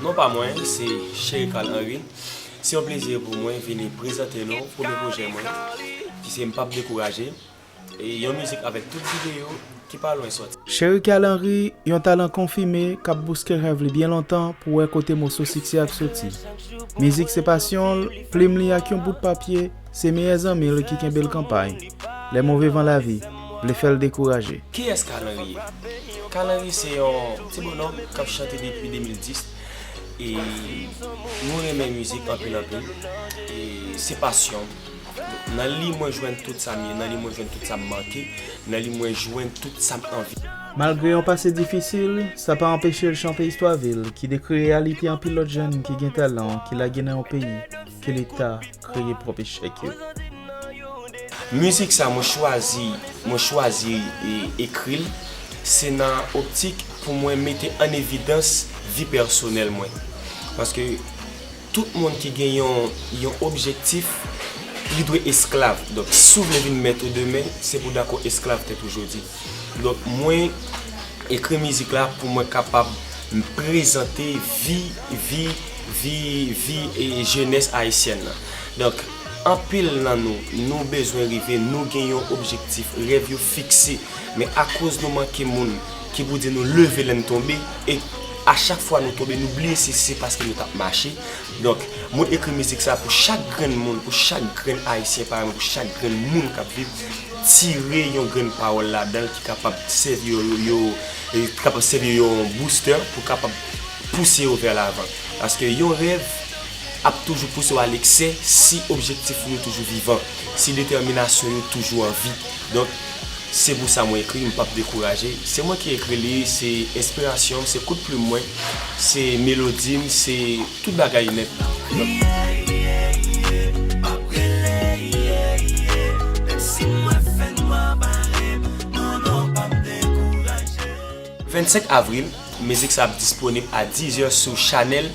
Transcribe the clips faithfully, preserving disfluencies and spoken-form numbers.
Non pa mwen, se Chery Carl Henry. Se yon plezi pou mwen vini prezante nou premye pwojè mwen, ki se M P ap Dekouraje. E yon mizik avèk tout videyo ki pa lwen sòti. Chery Carl Henry, yon talan konfime k ap bouske rèv li byen lontan pou wè kote moso siksè ap soti. Mizik se pasyon l, plim li ak yon bout papye, se meyè zanmi l ki kenbe l kanpay. Lè move van lavi vle fè l dekouraje. Kiyès Carl Henry ye? Carl Henry se yon ti bonòm k ap chante depi de mil dis. E mwen renmen mizik anpil anpil. E se pasyon m. Nan li mwen jwenn tout sa m ye, nan li mwen jwenn tout sa m manke, nan li mwen jwenn tout sa m anvi. Malgre yon pase difisil, sa pa anpeche l chante istwa vi l, ki dekri reyalite anpil lòt jèn ki gen talan, ki lage nan yon peyi ke Leta kreye pwòp echèk yo. Mizik sa mwen chwazi, mwen chwazi e, ekri l, se nan optik pou mwen mete an evidans vi pèsonèl mwen. Paske tout moun ki gen yon, yon objektif, li dwe esklav. Donk, si w vle vin mèt ou demen, se pou w dakò esklav tèt ou jodi. Donk, mwen ekri mizik la pou mwen kapab m prezante vi, vi, vi, vi e jenès ayisyèn nan. Donk, anpil nan nou, nou bezwen rive, nou gen yon objektif, rèv yo fikse. Men akoz nou manke moun ki pou di nou leve lè n tonbe, e a chak fwa nou tonbe, nou bliye si se paske nou t ap mache. Donk, mwen ekri mizik sa pou chak grenn moun, pou chak grenn ayisyen parèy mwen, pou chak grenn moun k ap viv, tire yon grenn pawòl ladan l ki kapab sèvi yo, yo, yo, ki kapab sèvi yo yon booster pou kapab pouse yo vè lavan. Paske yon rèv ap toujou pouse w a leksè si objektif ou yo toujou vivan, si detèminasyon yo toujou an vi. Donk, se pou sa mwen ekri, m p ap dekouraje. Se mwen ki ekri li, se enspirasyon m, se kout plim mwen, se melodi m, se tout bagay nèt. Vennsenk avril, mizik sa ap disponib a diz è sou chanèl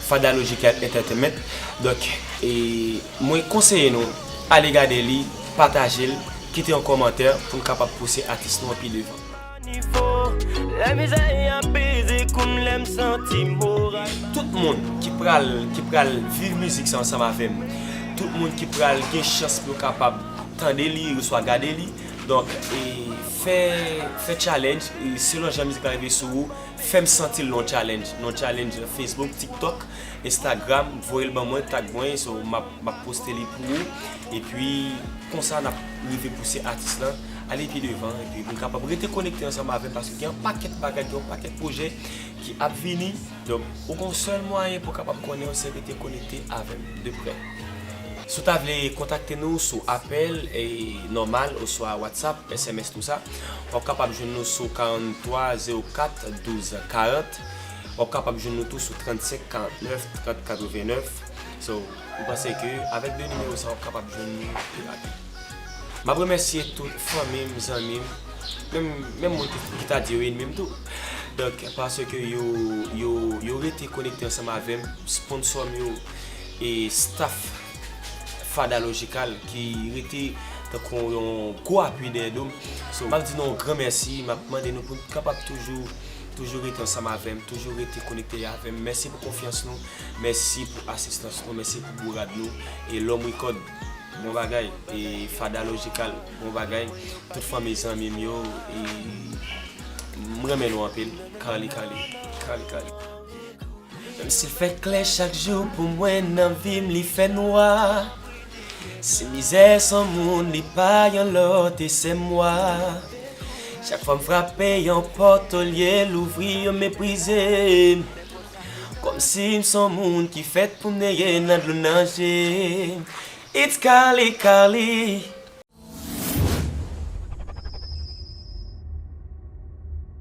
Fada Logical Entertainment. Donk, e, mwen konseye nou, ale gade li, pataje l, kite yon kòmantè pou n kapab pouse atis nou an pi devan. Lè mizè a peze kou m, lè m santi moral. Tout moun ki pral, ki pral viv mizik sa ansanm avè m, tout moun ki pral gen chans pou yo kapab tande li, oswa gade li, donk, e, fè, fè challenge, e, selon jan mizik la rive sou ou, fè m santi l nan yon challenge, nan yon challenge Facebook, TikTok, Instagram, voye l ban mwen, tag mwen, so m ap, m ap poste li pou ou. Epi, konsa n ap rive pouse atis lan ale pi devan, epi pou n kapab rete konekte ansanm avè m, paske gen yon pakèt bagay, gen yon pakèt pwojè ki ap vini. Donk, ou gen yon sèl mwayen pou w kapab konnen w, se rete konekte avè m de prè. Si w ta vle kontakte nou sou apèl, e, nòmal, oswa WhatsApp, S M S, tou sa, w ap kapab jwenn nou sou karant twa zewo kat douz karant. W ap kapab jwenn nou tou sou trannsenk karantnèf trant katrevennèf. So, m panse ke avèk de nimewo sa, w ap kapab jwenn nou pi rapid. M ap remèsye tout fanmi m, zanmi m, menm, menm moun ki, ki ta di yo enmi m tou. Donk, paske yo, yo, yo rete konekte ansanm avè m, sponsò m yo, e staff Fada Logical ki rete tankou yon gwo apui dèyè do m. So, m ap di nou yon gran mèsi, m ap mande nou pou n kapab toujou, toujou rete ansanm avè m, toujou rete konekte avè m. Mèsi pou konfyans nou, mèsi pou asistans nou, mèsi pou bourad nou. E Lòm Record, bon bagay. E Fada Logical, bon bagay. Tout fanmi zanmi m yo, e m renmen nou anpil. Carly, Carly, Carly, Carly. Menm si l fè klè chak jou pou mwen nan vi m, li fè nwa. Si mizè s on moun, li pa yon lòt, e se mwa. Chak fwa m frape yon pòt, olye l ouvri, yo meprize m. Kòmsi m s on moun ki fèt pou m neye nan dlo nan je. It's Carly, Carly.